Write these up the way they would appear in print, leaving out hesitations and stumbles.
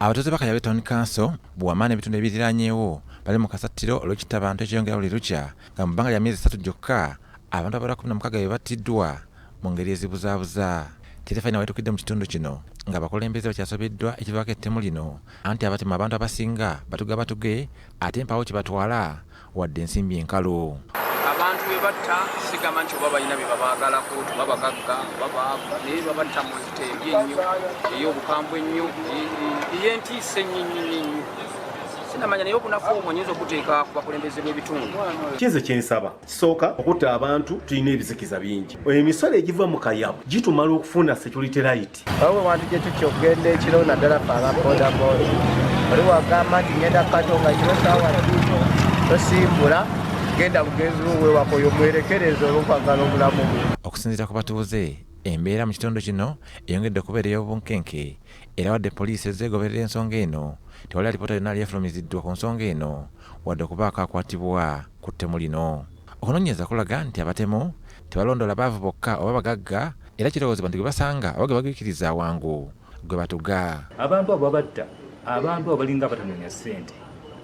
Abatuuze ba Kayabwe Town Council, Buwama n'ebitundu ebiriraanyeewo bali mu kasattiro olw'ekittabantu ekyeyongera buli lukya nga mu bbanga lya myezi esatu gyokka abantu abawera 16 be battiddwa mu ngeri ezibuzaabuza. Terefayina weetuukidde mu kitundu kino ng'abakulembeze bakyasobeddwa ekivaako ettemu lino anti abatemu abantu abasinga batuga batuge ate mpaawo kye batwala wadde ensimbi enkalu. Abantu be batta sigamba nti oba balina bye babaagalako, oba bagagga oba baavu, naye babatta mu nzita embi ennyo, ey'obukambwe ennyo, ey'entiisa ennyo ennyo ennyo. Sinamanya naye obunafu obwo nyinza okuteeka ku bakulembeze b'ebitundu. Kinze kyensaba kisooka okutta abantu, tulina ebizikiza bingi, emisolo egiva mu Kayabo gitumala okufuna security light. Waliwo wantu gye tutya okugenda ekiro, naddala fe aba bodaboda. Oli wagamba nti ngenda kato nga kiro saawa bbiri, tosimbula genda bugenzi bwewako oyo mwerekereza olwokwagala obulamu bwe. Okusinziira ku batuuze, embeera mu kitundu kino eyongedde okubeera ey'obunkenke era wadde poliisi ezze egoberera ensonga eno, tewali alipoota yonna yali efulumiziddwa ku nsonga eno wadde okubaako akwatibwa ku ttemu lino. Okunoonyereza kulaga nti abatemu tebalondoola baavu bokka oba bagagga era kirowoozebwa nti gwe basanga oba gwe bagwikiriza awangu gwe batuga. Abantu abo babatta, abantu abo balinga abatanoonya ssente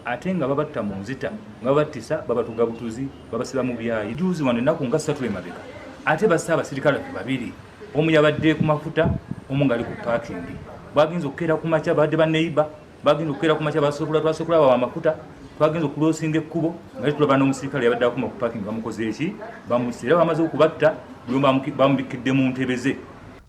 ate nga babatta mu nzita, nga babattisa, babatuga butuzi, babasiba mu byayi. Juzi wano ennaku nga 3 emabega ate basse abasirikale baffe babiri, omu yabadde ku mafuta, omu ng'ali ku paakingi. Bagenze okukeera ku makya, babadde baneiba, bagenze okukeera ku makya twasobola bawa amafuta, twagenze okuloosinga ekkubo nga tulaba n'omusirikale yabadde akuma ku paakingi bamukoze eki, bamusse era bamaze okubatta buli omu bamubikkidde mu ntebe ze.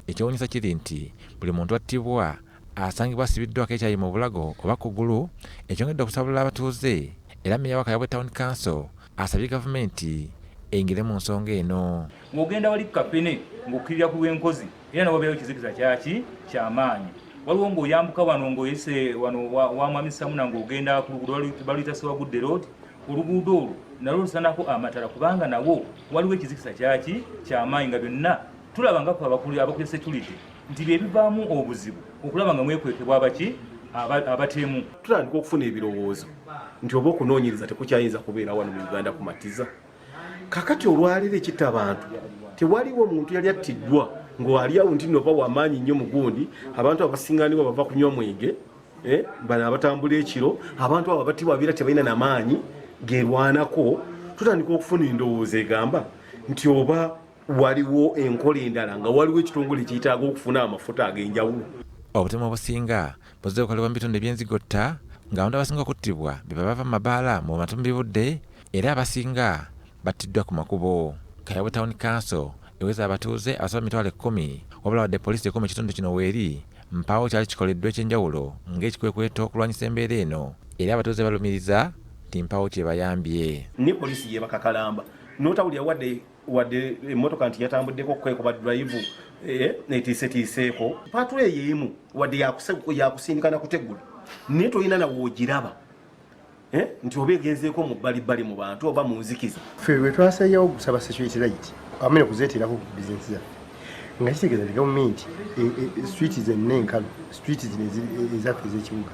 Ekyewuunyisa kiri nti buli muntu attibwa asangibwa asibiddwako ekyayi mu bulago oba kugulu, ekyongedde okusabula abatuuze era Meeya wa Kayabwe Town Council asabye gavumenti eyingire mu nsonga eno. Ng'ogenda wali ku Kapene ng'okkirira ku lw'Enkozi era nawo wabeerayo ekizikiza kyaki kyamaanyi. Waliwo ng'oyambuka wano ng'oyise wano wa Mwami Samuna ng'ogenda ku luguudo baluyita Sewagudde Road, oluguudo olwo nalwo lusanako amatala kubanga nawo waliwo ekizikiza kyaki kyamaanyi nga byonna tulaba nga ffe abakulira security nti bye bivaamu obuzibu okulaba nga mwekwekebwa abaki abatemu. Tutandika okufuna ebirowoozo nti oba okunoonyereza tekukyayinza kubeera wano mu Uganda kumatiza. Kakati olwaleero ekitta abantu tewaliwo muntu yali attiddwa ng'ali awo nti nova wamaanyi nnyo mugundi. Abantu abasinganibwa bava kunywa mwenge, bano abatambula ekiro, abantu abo abattibwa abeera tebalina namaanyi gerwanako. Tutandika okufuna endowooza egamba nti oba waliwo enkola endala nga waliwo ekitongole ekiyitaaga okufuna amafuta ag'enjawulo. Obutemu obusinga buzze bukolebwa mu bitundu eby'enzigotta ng'abantu abasinga okuttibwa be bava mu mabaala mu matumbibudde era abasinga battiddwa ku makubo. Kayabwe Town Council eweza abatuuze abasoba 100,000 wabula wadde poliisi ekuuma ekitundu kino weeri, mpaawo kyali kikoleddwa ekyenjawulo ng'ekikwekweto okulwanyisa embeera eno era abatuuze balumiriza nti mpaawo kyebayambye. Ne poliisi yeebakakalamba n'otawulira wadde emmotoka nti yatambuddeko okukwekuba drive etiisetiiseeko. Patrol eyo emu wadde yakusindika na kutegula naye tolina nawe ogiraba nti oba egenzeeko mu bbalibbali mu bantu oba mu nzikiza. Ffe bwe twasayeewo okusaba security light awamu n'okuzeeteerako ku bizinesi zaffe nga kitegeeza nti gavumenti street zenna enkalu, street zino ezaffe ez'ekibuga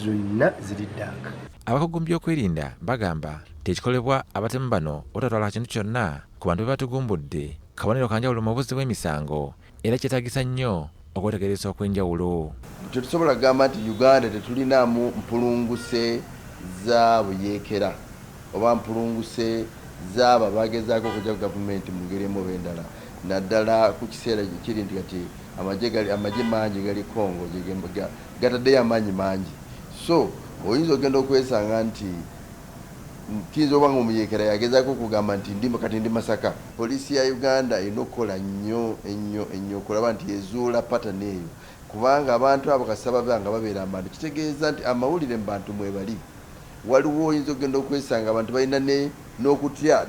zonna ziri ddaaka. Abakugu mu by'okwerinda bagamba nti ekikolebwa abatemu bano obutatwala kintu kyonna ku bantu be batugumbudde kabonero ka njawulo mu buzzi bw'emisango era kyetaagisa nnyo okwetegereza okw'enjawulo. Tetusobola kugamba nti Uganda tetulinaamu mpulunguse za buyeekera oba mpulunguse z'abo abagezaako okugya ku gavumenti mu ngeri emu oba endala, naddala ku kiseera kiri nti kati amagye mangi gali Congo gataddeyo amaanyi mangi. So oyinza okugenda okwesanga nti kiyinza okuba nga omuyeekera yagezaako okugamba nti kati ndi Masaka. Poliisi ya Uganda erina okukola nnyo ennyo ennyo okulaba nti ezuula pattern eyo, kubanga abantu abo kasita baba nga babeera mu bantu kitegeeza nti amawulire mu bantu mwebali. Waliwo oyinza okugenda okwesanga abantu balina n'okutya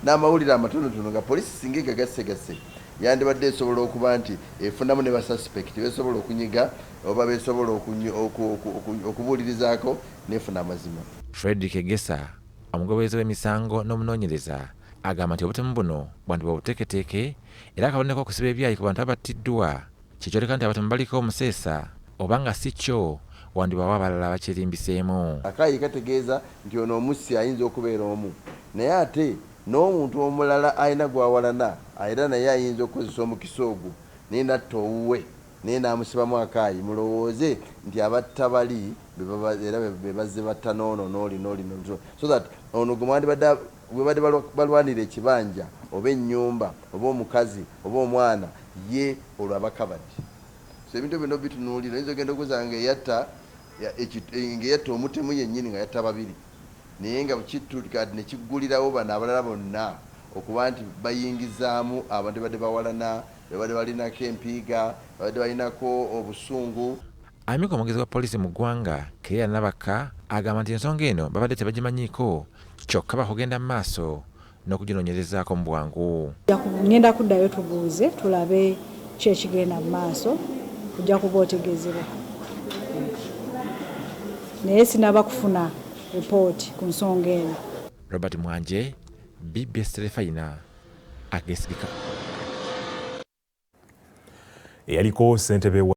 n'amawulire amatonotono nga poliisi singa egagassegase yandibadde esobola okuba nti efunamu ne basuspect besobola okunyiga oba besobola okubuulirizaako nefuna amazima. Fredrick Egesa, omugoberezi w'emisango n'omunoonyereza, agamba nti obutemu buno bwandiba obuteeketeeke era akabonero k'okusiba ebyayi ku bantu abattiddwa kikyoleka nti abatemu baliko omuseesa oba nga si kyo wandibawo abalala abakyerimbiseemu. Akaayi kategeeza nti ono omussi ayinza okubeera omu naye ate n'omuntu omulala alina gw'awalana era naye ayinza okukozesa omukisa ogwo naye n'atta owuwe. Naye n'amusibamu akaayi. Mulowooze nti abatta bali era be bazze batta n'ono n'oli n'oli n'oli, so that ono gwe mwandibadde gwe badde balwanira ekibanja oba ennyumba oba omukazi oba omwana ye olwo abakabadi. So ebintu byonna obitunuulira, oyinza ogenda okuza nga eyatta nga eyatta omutemu yennyini nga yatta babiri, naye nga kati nekiggulirawo bano abalala bonna okuba nti bayingizaamu abantu badde bawalana, babadde balinako empiiga, babadde balinako obusungu. Amyuka omwogezi wa poliisi mu ggwanga, Claire Nabakka, agamba nti ensonga eno babadde tebagimanyiiko, kyokka bakugenda mu maaso n'okuginoonyerezaako mu bwangu. Ngenda kuddayo tubuuze, tulabe ki ekigenda mu maaso. Ojja kuba otegezebwa, naye sinaba kufuna ripooti ku nsonga eno. Robert Mwanje, BBS Terefayina, agesigika. Eyaliko ssentebe.